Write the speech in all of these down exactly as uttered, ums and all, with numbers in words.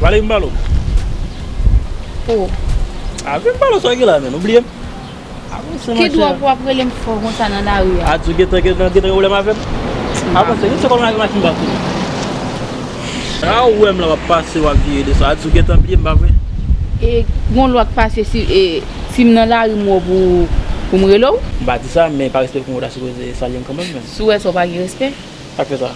Pale m pale w. Oh. A, vin pale w sa ki la, men, ou bliye m. Avanse, monchè. Ki dwa pou w ap rele m fò konsa nan lari a? Adjou gentan, gentan, gentan gen pwoblèm avè m. Avanse, gen se kòm lage machin pa tou. Sa ou wè m la, w ap pase, w ap vire de sa. Adjou gentan bliye m, pa vre? E, gon lwa k pase si, e, si m nan lari m wè w pou, pou m rele w? M pa di sa, men pa respè pou mwen, w ta sipoze salye m kanmenm, men. Si w wè sa, w pa gen respè? Sa k fè sa?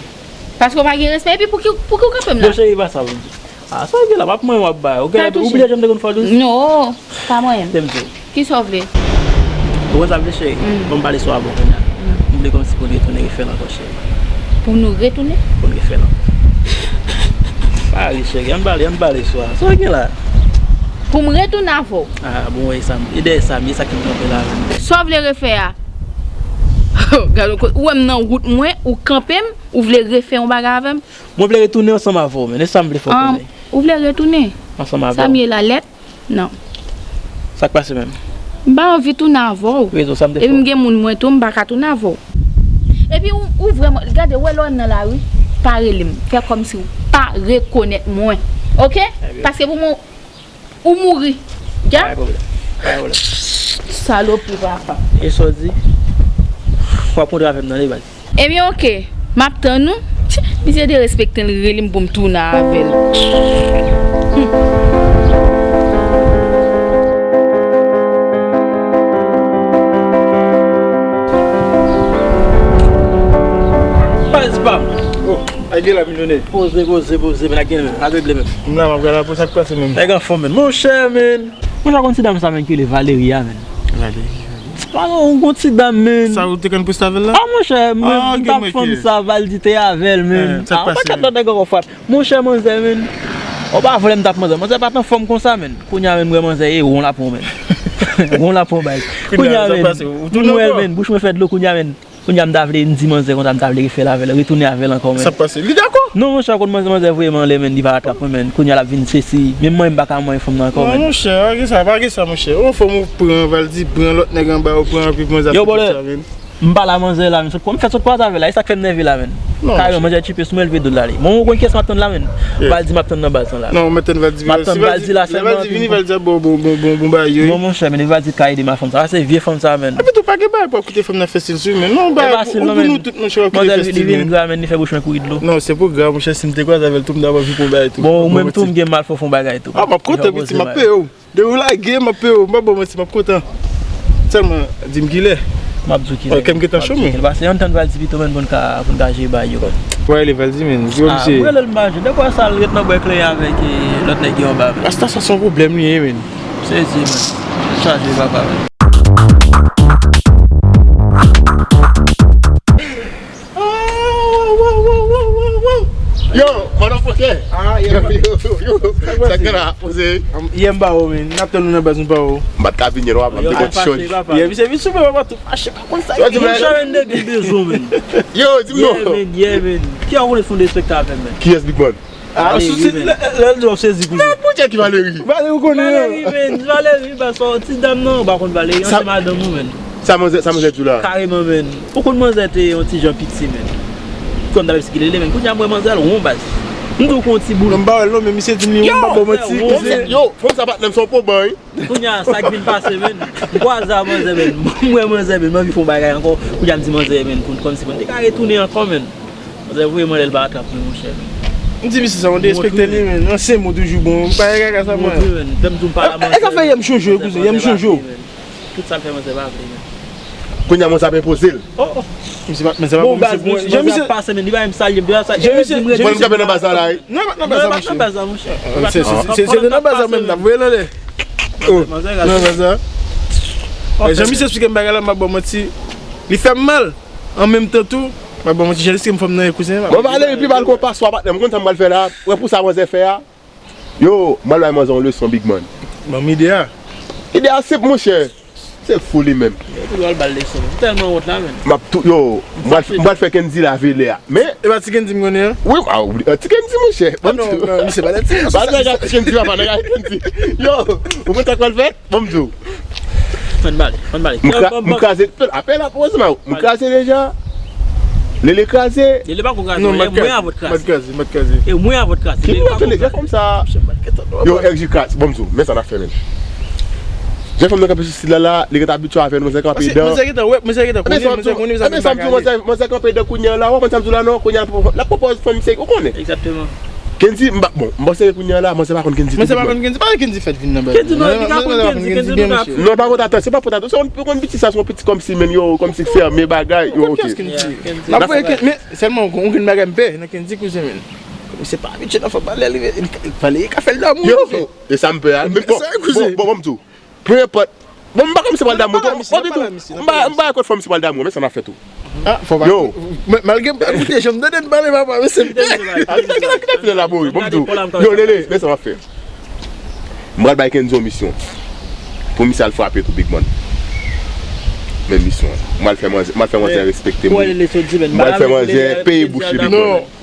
Paske w pa gen respè, epi pouki, pouki w kanpe m la? Bon, cheri, pa sa, bon. Ah, sa w gen la, pa pou mwen w ap bay. Ou gen, ou bliye jan m te konn fè w dous? Non, pa mwen. Tèm di. Kisa w vle? Ou konn sa m vle, cheri? Mm. Bon, m pale sou avè w kounye a. Mm. M vle kòmsi pou n retounen refè l ankò, cheri. Pou nou retounen? Pou n refè l ankò. Pa ri, cheri, ann pale, ann pale sou a. Sa w gen la? Pou m retounen avè w? Ah, bon, e sa m, e dèyè sa m ye, sa ki m kanpe la menm. Sa w vle refè a? Gade, ou wè m nan wout mwen, ou kanpe m, ou vle refè yon bagay avè m? Mwen vle retounen ansanm avè w, men e sa m vle fè w konnen. Ou vle retounen? Ansanm avè w. Sa m ye la lèt? Non. Sa k pase menm? M pa anvi tounen avè w. Rezon sa m te fè w. Epi m gen moun mwen tou, m pa ka tounen avè w. Epi ou, ou vrèman, gade, wè lè w nan lari, pa rele m. Fè kòmsi w pa rekonèt mwen. Oke? Paske pou mwen, ou mouri. Pa gen pwoblèm. Pa gen pwoblèm. Salopri papa. E sa w di? W ap kontre avè m nan li, baz. Ebyen, oke. M ap tann ou. Misye derespekte l, rele m pou m tounen avè l. Hmm. Baz pa m. Oh, ay gen la milyonè. Poze, poze, poze, men ak gen men, ak regle men. M la, m ap gade pou sa k pase menm. Nèg anfòm, men. Monchè, men. Monchè, konn ti dam sa, men, ki rele Valeria, men. Valeria. Pa non, yon ti dam, men. Sa ou te konn poste avè l la? Ah, monchè, men, ah, m t ap fanm sa, Valdi te avè l, men. Ah, yon pakèt lòt nèg ankò frap. Monchè, manzè, men. Ou pa vle m t ap manzè. Manzè pa t anfòm konsa, men. Kounye a, men, m wè manzè, e won l ap won, men. Won l ap won, baz. Kounye a, men, m wè l, men, bouch mwen fè dlo, kounye a, men. Kounye a, m ta vle, m di manzè konsa, m ta vle refè l avè l, retounen avè l ankò, men. Sa k pase? Li dakò? Non, monchè, konn manzè, manzè voye m anlè, men, li pa ka trap mwen, men. Kounye a, l ap vin sesi. Menm mwen, m pa ka manyen fanm nan ankò, men. Non, monchè, pa gen sa, pa gen sa, monchè. Yon fanm ou pran, Valdi pran, lòt nèg anba, ou pran, epi manzè ap fè tout sa, men. Yo, brother, m pale a manzè la, men, sot, m fèt sot kwaze avè l la, e sa k fè m nève la, men. Non, monchè. Kareman, manzè tchipe sou mwen, l vide l ale. Bon, ou konn kiyès m ap tann la, men. Yeah. Valdi m ap tann nan baz lan la. Non, ou mèt tann Valdi vini. M ap tann Valdi la, lè Valdi vini, Valdi ap ba w bon, bon, bon, bon bagay yo, wi. Non, monchè, men Valdi ka ede m ak fanm sa. Sa se vye fanm sa, men. Epi tou, pa gen bagay pou w ap kite fanm nan fè stil sou, men. Non, bagay, ou, pou nou tout, monchè, w ap kite fè stil, men. Li vin gra, men, li fè bouch mwen kouri dlo. Non, se pou gra, monchè, si m te kwaze avè l tou, m ta anvi pou bagay tou. Bon, ou menm tou, m gen mal fò fon bagay tou. Ah, m ap kontan, piti, m ap peye w. Depi w lage, m ap peye w. M pa ba w manti, m ap kontan. Sèlman, di m kilè. M ap di w kilè. Ok, m gentan cho, men. Pase ann tann Valdi pito, men, pou n ka, pou n ka jere bagay yo, men. Wè, rele Valdi, men. Di w misye. Ah, m rele l, m pa jwenn. Dèfwa sa, l ret nan bwè kleren avèk, eh, lòt nèg yo anba, men. Rasta sa se yon pwoblèm li ye, men. Sezi, men. Chaje papa, men. Yo, motherfucker. Ah, yeah, man. Yo, yo, yo, yo. Sa k gen la, poze. Yè m pa ou, men. N ap tann ou nan baz, nou pa ou. M pa t ka vin yè, non, m te konn chonj. Yeah, misye vin sou mwen, papa, tou fache, pa konn sa. Yo, di m la. Monchè, men, depi bezwen, men. Yo, di m non. Yeah, men, yeah, men. Ki a konnen fon derespekte avè m, men. Kiyès, Big Man? Ah, ale, sou ri, men. Lè, lè l di w ap sezi kounye a. Monchè, ki Valérie? Valérie ou konnen, Valérie, men, Valérie, ba, se yon ti dam, non, ou pa konn Valérie, se madanm ou, men. Sa manzè, sa manzè di w la? Kareman, men. Ou konn manzè te yon ti jan piti, men. Kòm ta sikile li, men. Kounye a, m wè manzè l won, baz. M di w, kon ti boul. Non, m pa wè l non, men misye di m li won, m pa ba w manti. Yo, fanm sa patnè m, se yon poban, wi. Kounye a, sa k vin pase, men. M kwaze a manzè, men. M wè manzè, men. M anvi fè yon bagay ankò. Kounye a, m di manzè, men. Kòm, kòmsi pou n te ka retounen ankò, men. Manzè voye m anlè, l pa atrap mwen, monchè, men. M di misye sa, mwen derespekte li, men. Ansyen mo toujou bon. M pa gen kaka sa, mwen. Montre, men. Lè m di w m pale a manzè, e sa fè yè m chonje w, kouzen, yè m chonje w. Tout sa l fè manzè pa vle, men. Kounye a, manzè ap enpoze l. Oh, oh. Misye pa, manzè pa bon, misye bon, jan misye ap pase, men, li pa menm salye m, li pa salye m. Mwen, m kanpe nan baz la, la, wi. Non, e pa t nan baz la, monchè. Se, se, se, se te nan baz la menm, n ap voye l anlè. Oh, nan baz la. Jan misye esplike m bagay la, m pa ba w manti. Li fè m mal. An menm tan tou, m pa ba w manti, jan li esplike m fanm nan ye, kouzen. Bon, Valérie, pi mal gon paswa, patnè m, konn sa m pral fè la. Wè pou sa manzè fè a. Yo, m al bay manzè yon leson, Big Man. Ban m ide a. Ide a senp, monchè. Se fou li menm. Yo, tou al ba l leson. M tèlman wont la, men. M ap tou, yo, m pral, m pral fè Kendy lave lè a. Men. E pa ti Kendy m konnen an? Wi, a, oubli, a, ti Kendy, monchè. Ah, non, non, misye pa nan ti. Pa nan ti Kendy, papa, nan ti Kendy. Yo, ou konn sa k pral fèt? Bon, m di w. Ann bale, ann bale. M kra-, m kraze, apèl la, poze m a ou. M kraze deja. Lele kraze. Lele pa ko kraze, non, e mwen avè l kraze. M pa t kraze, m pa t kraze. E mwen avè l kraze. Ki Lele pa ko kraze. Jèn fanm sa. Yo, L J K, bon, m di w, men sa n ap fè, men. Jèn fanm nan kanpe sou stil la, la, li gentan abitye avè l, manzè kanpe dan. Manzè gentan, wè, manzè gentan konnen, manzè konnen sa. Manzè kanpe dan kounye a la, w ap konn sa m di w la, non, kounye a l ap pwopòze fanm misye, ou konnen. Egzakteman. Kendy, m pa, bon, m panse ke kounye a la, manzè pa konn Kendy tou. Manzè pa konn Kendy, pa Kendy fèt vin nan bagay. Kendy non, li ka konn Kendy, Kendy nou ka. Non, pa pwòtansyon, se pa pwòtansyon, se pa pwòtansyon, se yon, yon ti sa, se yon piti kòmsi, men yo, kòmsi k fèmen bagay, yo, ok. Kendy. N ap voye Kendy, men sèlman yon grenn bagay m pè nan Kendy, kouzen, men. Kòm se pa abitye nan fò pale, li, li, li pale, li ka fè l damou. Yo, e sa m pè a. Men bon, bon, bon, bon, m di w. Peu importe. Bon, m pa kòmsi pral damou tou. M pa, m pa kot fanm si pral damou, men sa n ap fè tou. Ah, fò pa. Yo. Malgre m pa koute, jan m tande n pale, papa, men se m te. Kite, kite, kite file la, boy. Bon, m di w. Yo, Lele, men sa m ap fè. M pral bay Kenzo misyon. Pou misye al frape tou, big man. Men misyon an. M al fè manzè, m al fè manzè respekte m. M al fè manzè peye bouch li, big man. Non.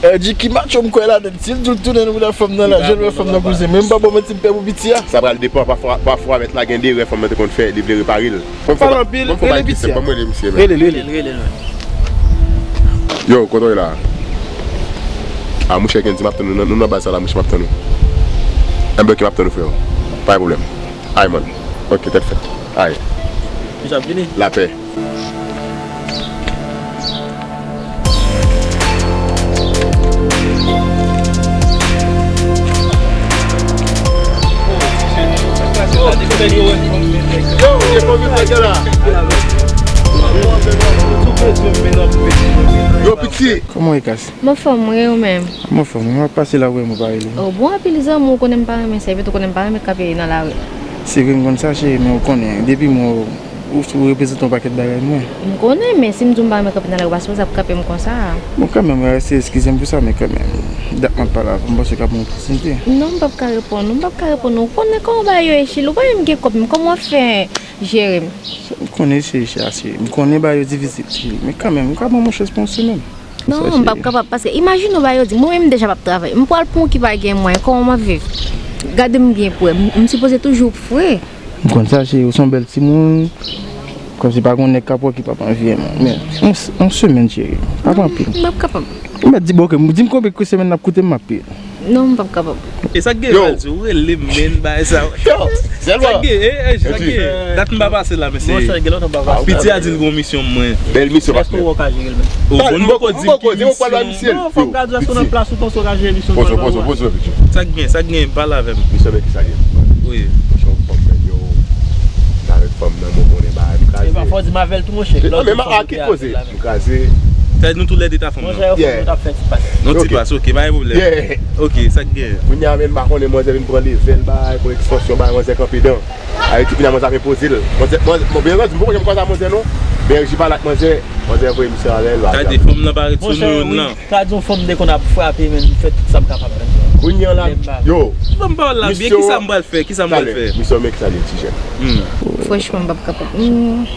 Eh, Jiki Macho, m kwè ladan l. Si l di w tounen nan bouda fanm nan la, jwenn wè fanm nan, kouzen. Men m pa ba w manti, m pè pou piti a. Sa pral depann, pafwa, pafwa mèt la gen de erè fanm nan te konn fè, li vle repare l. Pale anpil, rele piti a. Ban m rele misye, men. Rele l, rele l. Rele l, rele l, wi. Yo, kote w ye la? Ah, monchè Kendy, m ap tann nou, nou nan baz sa la, monchè, m ap tann nou. Enben, ok, m ap tann nou, frè. Pa gen pwoblèm. Ay, man. Ok, tèt fèt. Ay. Misye ap vini. Lapè. Yo, piti. Kòman w ye, Kas? M anfòm, wi, ou menm? M anfòm, wi. M ap pase la, wè m, ou pa rele m. Oh, bon, anpil zanmi, ou konnen m pa renmen sa, epi tou konnen m pa renmen kanpe nan lari. Se vre, m konn sa, cheri, men ou konnen, depi m wè w, ou, ou reprezante yon pakèt bagay mwen. M konnen, men si m di w m pa renmen kanpe nan lari, ou pa sipoze ap kanpe m konsa. Bon, kanmenm, wi, se eskize m pou sa, men kanmenm, dat m ap pale avè w, m panse w ka ban m opòtinite. Non, m p ap ka reponn ou, m p ap ka reponn ou. Ou konnen kòman bagay yo ye, cheri, ou pa menm gen kòb, men kòman w ap fè jere m? M konnen, cheri, cheri, cheri. M konnen bagay yo difisil, cheri, men kanmenm, ou ka ban m yon chans pou yon semèn. Non, m p ap kapab, paske imajine w bagay yo di, mwen menm m deja p ap travay. M pral pran yon ki pa gen mwayen, kòman m ap viv? Gade m byen pou wè, m, m sipoze toujou fre. M konn sa, cheri, ou se yon bèl timoun. Kòmsi pa gen yon nèg k ap wè w ki p ap anviye, non. Men, yon, yon semèn, cheri. Pa pran anpil. M p ap kapab. M mèt di, bon, ok, di m konbyen kou semèn n ap koute m, m ap peye. Non, m p ap kapab. E sa k gen, Valdi, ou rele m, men, bagay sa. Yo, sèlman. Sa k gen, eh, eh, sa k gen. Dat m pa pase la, mesye. Piti a di l gon misyon mwen. Bèl misyon, patnè. Èske w ka jere l menm? Oh, bon, nou poko di ki misyon. Non, fò m ka di èske w nan plas ou panse w ka jere misyon. Poze, poze, poze, piti. Sa k gen, sa k gen, pale avè m. Misyon, men ki sa gen? Wi. Misyon, fò m fè yo. Avèk fanm nan, mwen konnen bagay m kraze. E pa fò di m avè l tou, monchè. Non, men a ki koze? M kraze. Sa nou toulède ta fanm nan. Monchè, yo fanm yo t ap fè ti pas. Non, ti pas, ok, pa gen pwoblèm. Ok, sa k gen? Kounye a menm, m pa konnen, manzè vin pran level, bay, pran ekspansyon, bay, manzè kanpe dan. Ayiti, kounye a manzè ap enpoze l. Manzè, manzè, bon, byen antann, m poko janm kwaze a manzè non. Men J pale ak manzè, manzè voye misye avè l. Gade, fanm nan pa ret sou nou youn nan. Sa di yon fanm de konn ap frape, men m fè tout sa m kapab, men. Kounye a la, yo. Ban m pawòl la byen, kisa m pral fè? Kisa m pral fè? Misyon, men ki sa li, ti jèn. Franchman, m p ap kapab. M,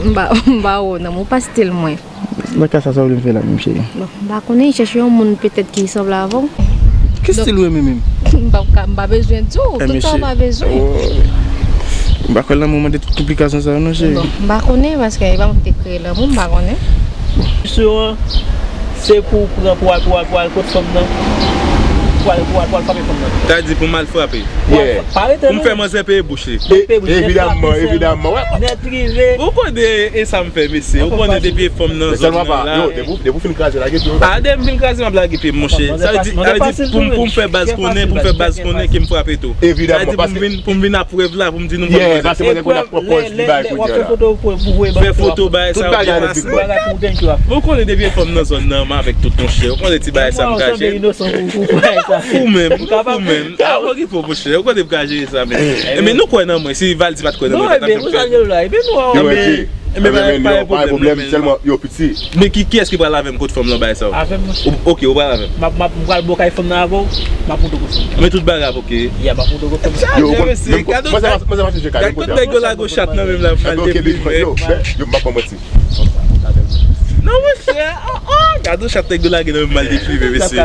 m pa, m pa wè w nan, ou pa stil mwen. Nan ka sa, sa w vle m fè la menm, cheri? Bon, m pa konnen, chèche yon moun petèt ki sanble avè w. Ki stil ou renmen menm? M pa ka, m pa bezwen di w, tout sa w pa bezwen. M pa kwè lanmou mande tout konplikasyon sa yo non, cheri. Bon, m pa konnen, paske e pa mwen ki te kreye lanmou, m pa konnen. Misyon an, se pou w pran, pou w al, pou w al, pou w al kot fanm nan. Pou w al, pou w al, pou w al frape fanm nan. Sa di pou m al frape. Yeah. Pa rete non. Pou m fè manzè peye bouch li. Evidamman, evidamman, wè. Nèt rive. Ou konnen e sa m fè, mesye. Ou konnen depi e fanm nan zòn nan la. Yo, depi, depi w fin kraze, lage pye w. A, depi m fin kraze, m ap lage pye m, monchè. Sa vle di, sa vle di pou m, pou m fè baz konnen, pou m fè baz konnen ke m frape tou. Evidamman, paske pou m vin, pou m vin ap prèv la, pou m di nou pran manzè. Fè foto, bay sa, ou gen mask. Ou konnen depi e fanm nan zòn nan, m avèk tout, monchè. Ou konnen ti bagay sa m ka jere. Ou menm, ou menm. A, okipe w, monchè. Ou konnen m ka jere sa, men. Enben, nou kwè nan mwen. Si Valdi pa t kwè nan mwen, li pa t ap janm fè. Yo, enben, enben, pa gen pwoblèm, sèlman, yo, piti. Men ki, kiyès ki pral avè m kot fanm nan, bagay sa yo? Avè m, monchè. Ok, ou pral avè m. M ap, m ap, m pral bò kay fanm nan avè w. M ap montre w kot fanm nan. Men tout bagay ap ok. Ya, m ap montre w kot fanm nan. Yo, ou konn, men, mwen se pa, mwen se pa sou je kay, men kote a. Gad nèg yo lage yon chat nan men m la, m al deplimen. Yo, m pa pran manti. Non, monchè, oh, oh, gade yon chat nèg yo lage nan men m, m al deplimen, mesye.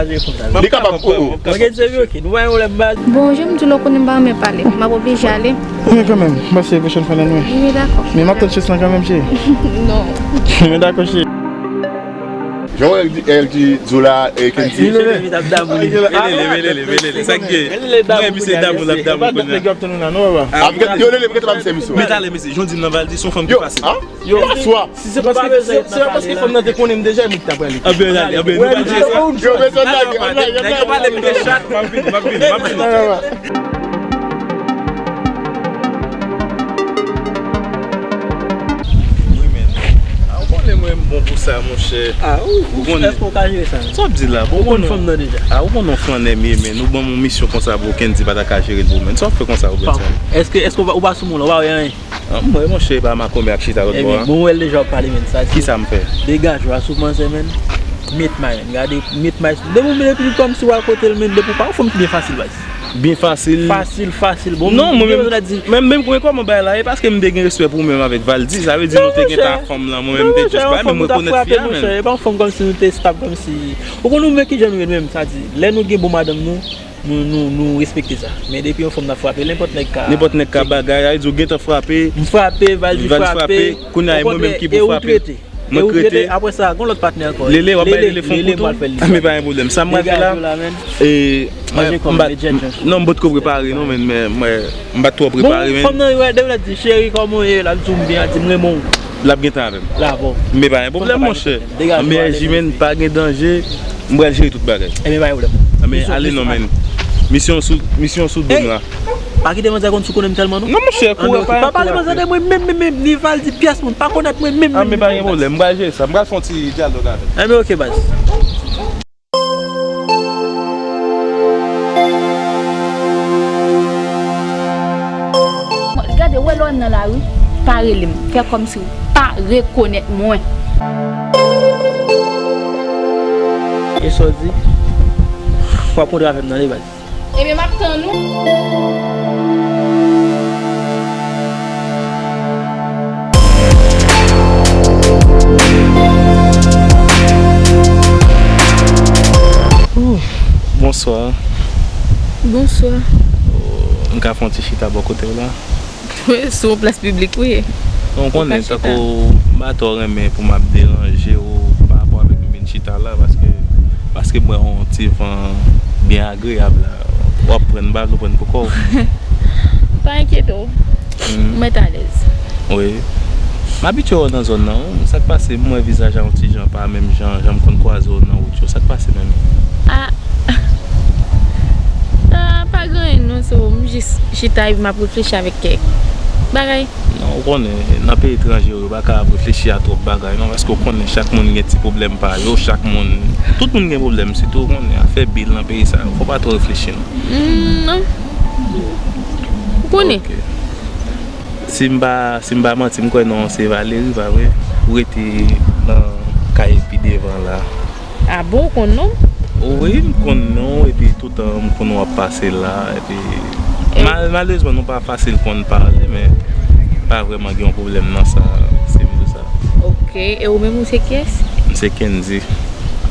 Li kapab, oh, oh. Mwen gen djemi, ok. Nou pa gen pwoblèm, baz. Bon, jan m di w la, ou konnen m pa renmen pale. M ap oblije ale. Men kanmenm, m panse pwochèn fwa n ann wè. Wi, dakò. Men m ap tann chans lan kanmenm, cheri. Non. Men dakò, cheri. Jan w di, L G, Zola, e Kendy. Li leve, li ap damou li. Li leve, li leve, li leve. Sa k gen? Mwen, misye damou, l ap damou kounye a. Nèg yo ap tann nou la, non, papa? Ap gen, yo leve, gen pa misye, misye. Met ale, mesye. Jan w di m nan, Valdy, se yon fanm ki fasil. Yo, ah? Yo, si se paske, si se paske fanm nan te konnen m deja, m t ap prale. Anben, ale, anben, nou pa jere sa. Yo, bezwen lage, anben, nèg yo pale m de chat, m ap vini, m ap vini, m ap vini. Wi, men. Ah, ou konnen mwen, m bon pou sa, monchè. Ah, ou, ou, ou konnen. Èske w ka jere sa? Sa w ap di la? Bon, ou konn fanm nan deja. Ah, ou konnen yon flannè m ye, men. Ou ban m yon misyon konsa pou Kendy pa ta ka jere l pou mwen. Sa w ap fè konsa, ou bèl sa? Èske, èske ou pa, ou pa sou moun la, ou pa wè anyen? Ah, mwen, monchè, e pa makonbè ak chita lòt bò a. Bon, ou wè l deja w ap pale, men, sa di. Kisa m fè? Degaje w a sou manzè, men. Met may, men. Gade, met may. Depi w, depi w kòmsi w al kote l, men, depi w pa yon fanm ki byen fasil, baz. Byen fasil. Fasil, fasil. Bon, non, mwen menm, men, men kòman bagay la ye? Paske m te gen respè pou ou menm avèk Valdy, sa vle di nou te gen ta fanm lan, mwen menm te just bay, men m rekonèt fi a, men. E pa yon fanm kòmsi nou te estab, kòmsi. Ou konn nou menm kijan nou ye, nou menm, sa di, lè nou gen bon madanm nou, nou, nou, nou respekte sa. Men depi yon fanm nan frape, nenpòt nèg ka. Nenpòt nèg ka bagay, sa vle di ou gentan frape. M frape, Valdy frape. Kounye a, e mwen menm ki pou frape. Mwen k rete. Apre sa, gon lòt patnè ankò. Lele, w ap bay Lele, Lele, Franco tou? Lele, m pral fè l. Ah, men pa gen pwoblèm. Sa m pral fè la, e, mwen, m pa, non, m potko prepare, non, men, men, mwen, m pa t twò prepare, men. Bon, fanm nan, wè, depi lè di, "Cheri, kòman w ye?" L ap di w, "M byen," l ap di, "M renmen w." L ap gentan avè m. La, bon. Men pa gen pwoblèm, monchè. Anben, J, men, pa gen danje. M pral jere tout bagay. Enben, pa gen pwoblèm. Anben, ale non, men. Misyon sou, misyon sou do m la. Pa kite manzè konn sou konnen m tèlman, non. Non, monchè, kourè pa. Pa pale manzè de mwen menm, menm, menm, ni Valdy, pyès moun pa konèt mwen menm, menm. Ah, men pa gen pwoblèm, m pral jere sa. M pral fè yon ti dyalòg avè l. Enben, oke, baz. Gade, wè lè w nan lari, pa rele m. Fè kòmsi w pa rekonèt mwen. E sa w di? W ap kontre avè m nan, li, baz. Ebyen, m ap tann ou. Ooh, bonswa. Bonswa. Oh, m ka fè yon ti chita bò kote w la? Wi, sou yon plas piblik, wi. Ou konnen, tankou m pa twò renmen pou m ap deranje w pa rapò avèk m vin chita la, paske, paske m wè yon ti van byen agreyab la. W ap pran bal, ou pran pou kò w. Pa enkyete w. Hmm. M mèt alèz. Wi. M abitye wè w nan zòn nan, wi. Sa k pase, m wè vizaj a yon ti jan pa menm jan, jan m konn kwaze w nan wout yo. Sa k pase menm? Ah. Ah, pa gen anyen non, so, m jis chita epi m ap reflechi avèk kèk bagay. Non, ou konnen, nan peyi etranje yo, yo pa ka ap reflechi a twòp bagay non, paske ou konnen chak moun gen ti pwoblèm pa yo, chak moun, tout moun gen pwoblèm, sitou ou konnen, afè bil nan peyi sa yo, fò pa twò reflechi non. Mm, non. Ou konnen. Ok. Si m pa, si m pa manti, m kwè non se Valerie, pa vre? Ou rete nan kay pi devan la. Ah bon, ou konn non m? Wi, m konn non w, epi toutan m konn w ap pase la, epi mal-, malerezman nou pa fasil konn pale, men pa vrèman gen yon pwoblèm nan sa, si m di w sa. Ok, e ou menm ou se kiyès? M se Kendy.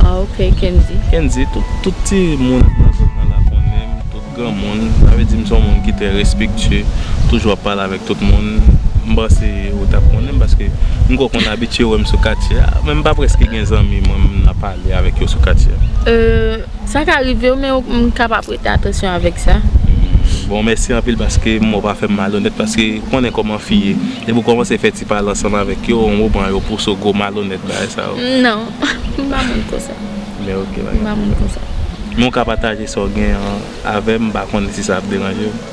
Ah, ok, Kendy. Kendy, tout, tout ti moun nan zòn nan la konnen m, tout granmoun, sa vle di m se yon moun ki trè respektye, toujou ap pale avèk tout moun. M panse ou t ap konnen m paske m kwè w konn abitye wè m sou katye a, men m pa prèske gen zanmi mwen menm nan pale avèk yo sou katye a. Euh, sa ka rive wi, men m ka pa prete atansyon avèk sa. Hmm, bon, mèsi anpil paske m wè w pa fè m malonèt paske ou konnen kòman fi ye. Depi w kòmanse fè ti pale ansanm avèk yo, ou pran yo pou sou gwo malonèt bagay sa yo. Non, m pa moun konsa. Men ok, pa gen pwoblèm. M pa moun konsa. Men w ka pataje sa w gen an avè m, m pa konnen si sa ap deranje w.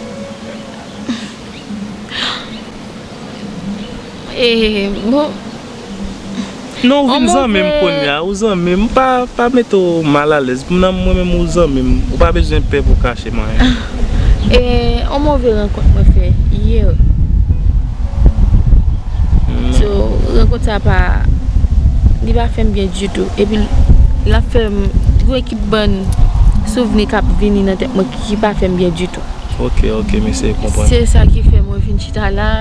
E, bon. Non, ou vin zanmi m kounye a, ou zanmi m, pa, pa mete w malalèz. Nan mwen menm ou zanmi m, ou pa bezwen pè pou kache m anyen. E, yon move rankont mwen fè yè. So, rankont sa pa, li pa fè m byen ditou. Epi, l ap fè m, gen yon ekip bann souvni k ap vini nan tèt mwen ki pa fè m byen ditou. Ok, ok, m eseye konprann. Se sa ki fè mwen vin chita la.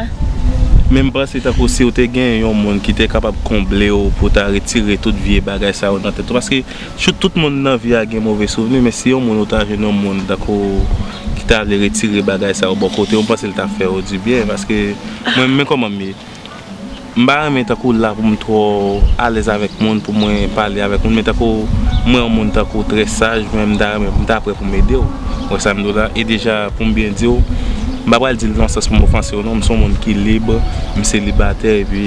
Men m panse tankou si w te gen yon moun ki te kapab konble w pou ta retire tout vye bagay sa yo nan tèt ou. Paske tout, tout moun nan vi a gen move souvni, men si yon moun ou ta jwenn yon moun tankou ki ta vle retire bagay sa yo bò kote w, m panse l ta fè w dibyen. Paske mwen, men kòman m ye. M pa renmen tankou la pou m twò alèz avèk moun, pou mwen pale avèk moun, men tankou mwen yon moun tankou trè saj, mwen m ta renmen, m ta prè pou m ede w. Ou wè sa m di w la? E deja, pou m byen di w, m pa pral di l nan sans pou m ofanse w non, m se yon moun ki lib, m selibatè, epi,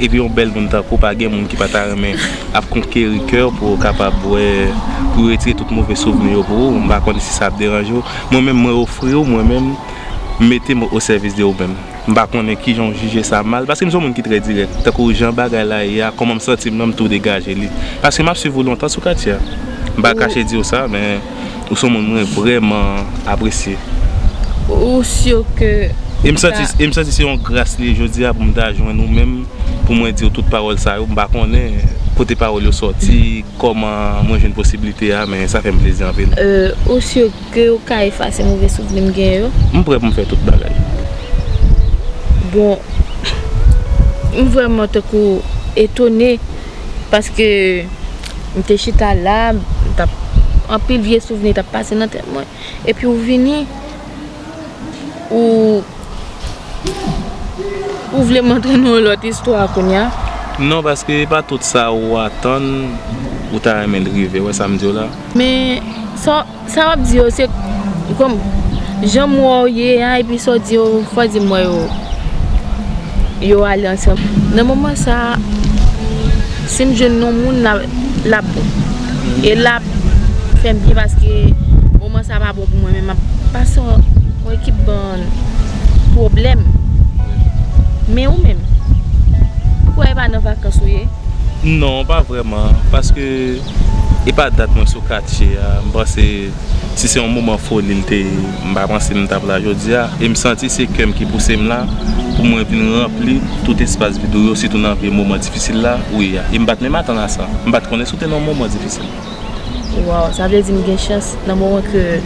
epi yon bèl moun tankou w, pa gen moun ki pa ta renmen ap konkeri kè w pou w kapab wè, pou w retire tout move souvni yo pou ou. M pa konnen si sa ap deranje w. Mwen menm, mwen ofri w, mwen menm, mete m o sèvis de ou menm. M pa konnen kijan w jije sa mal, paske m se yon moun ki trè dirèk. Tankou jan bagay la ye a, kòman m santi m nan, m tou degaje li. Paske m ap swiv ou lontan sou katye a. M pa kache di w sa, men ou se yon moun mwen vrèman apresye. Ou si ke... E m santi, e m santi se yon gras li ye jodi a pou m ta jwenn ou menm, pou mwen di w tout pawòl sa yo. M pa konnen kote pawòl yo sòti, kòman mwen jwenn posiblite a, men sa fè m plezi anpil. Euh, ou si ke ou ka efase move souvni m genyen yo? M prè pou m fè tout bagay. Bon, m vrèman tankou etone, paske m te chita la, m t ap, anpil vye souvni t ap pase nan tèt mwen. Epi ou vini, ou, ou vle m antre nan yon lòt istwa kounye a? Non, paske e pa tout sa ou atann ou ta renmen l rive, wè sa m di w la? Men sa, sa w ap di yo, se kòm jan m wè w ye a, epi sa w di yo, fò di m wè yo, yo ale ansanm. Nan moman sa a, si m jwenn yon moun, l ap, l ap bon. E l ap fè m byen, paske moman sa a pa bon pou mwen, men m ap pase yon, yon ekip bann pwoblèm. Men ou menm, ou kwè e pa nan vakans ou ye? Non, pa vrèman, paske e pa dat mwen sou katye a. M panse si se yon moman foli l te ye, m pa panse m t ap la jodi a. E m santi se kè m ki pouse m la pou mwen vin ranpli tout espas vid ou yo, sitou nan vye moman difisil la ou ye a. E m pa t menm atann a sa. M pa t konnen si w te nan yon moman difisil. Waw, sa vle di m gen chans nan moman ke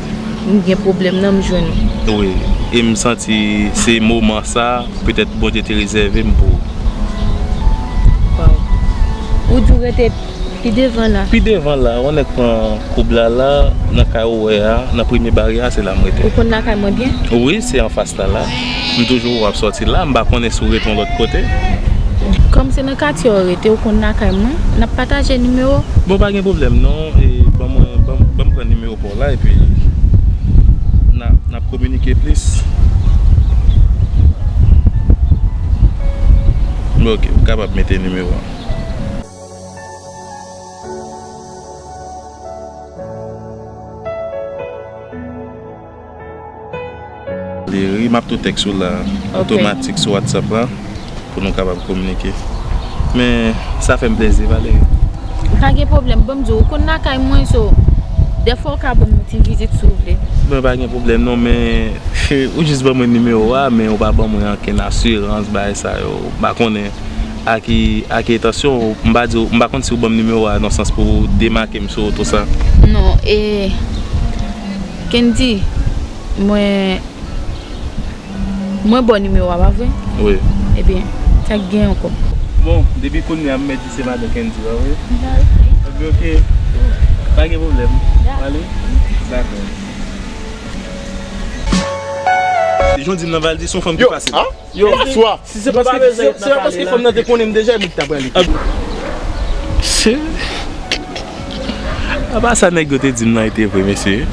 m gen pwoblèm nan, m jwenn ou. Wi, e m santi se moman sa, petèt Bondye te rezève m pou ou. Waw. Ou di w rete pi devan la. Pi devan la, w nèk pran koub la la, nan kay ou wè a, nan premye baryè a, se la m rete. Ou konn lakay mwen byen? Wi, se anfas la la. M toujou wè w ap sòti la, m pa konnen si w rete yon lòt kote. Kòm se nan katye w rete, ou konn lakay mwen, n ap pataje nimewo. Bon, pa gen pwoblèm non, e ban mwen, ban, ban m pran nimewo pa w la, epi n a, n ap kominike plis. Bon, ok, ou kapab mete nimewo a. Valérie, m ap tou tèks ou la, otomatik sou WhatsApp la, pou nou kapab kominike. Men, sa fè m plezi, Valérie. Pa gen pwoblèm, ban m di w, ou konn lakay mwen, so, dèfwa ou ka ban m yon ti vizit si w vle. Bon, pa gen pwoblèm non, men ou jis ban mwen nimewo a, men ou pa ban mwen ankenn asirans, bagay sa yo, m pa konnen. A ki, a ki entansyon, m pa di w, m pa konn si w ban m nimewo a nan sans pou w demake m sou oto sa. Non, e, Kendy, mwen, mwen ba w nimewo a, pa vre? Wi. Ebyen, sa k gen ankò? Bon, depi kounye a, m mèt di se madan Kendy, pa vre? Ebyen, ok. Pa gen pwoblèm. Ale? Dakò. Jan w di m nan, Valdy, se yon fanm ki fasil. Yo, aswa. Si se paske, si se paske fanm nan te konnen m deja, e mwen ki ta prale. Se, apa sa nèg yo te di m nan, e te vre, mesye.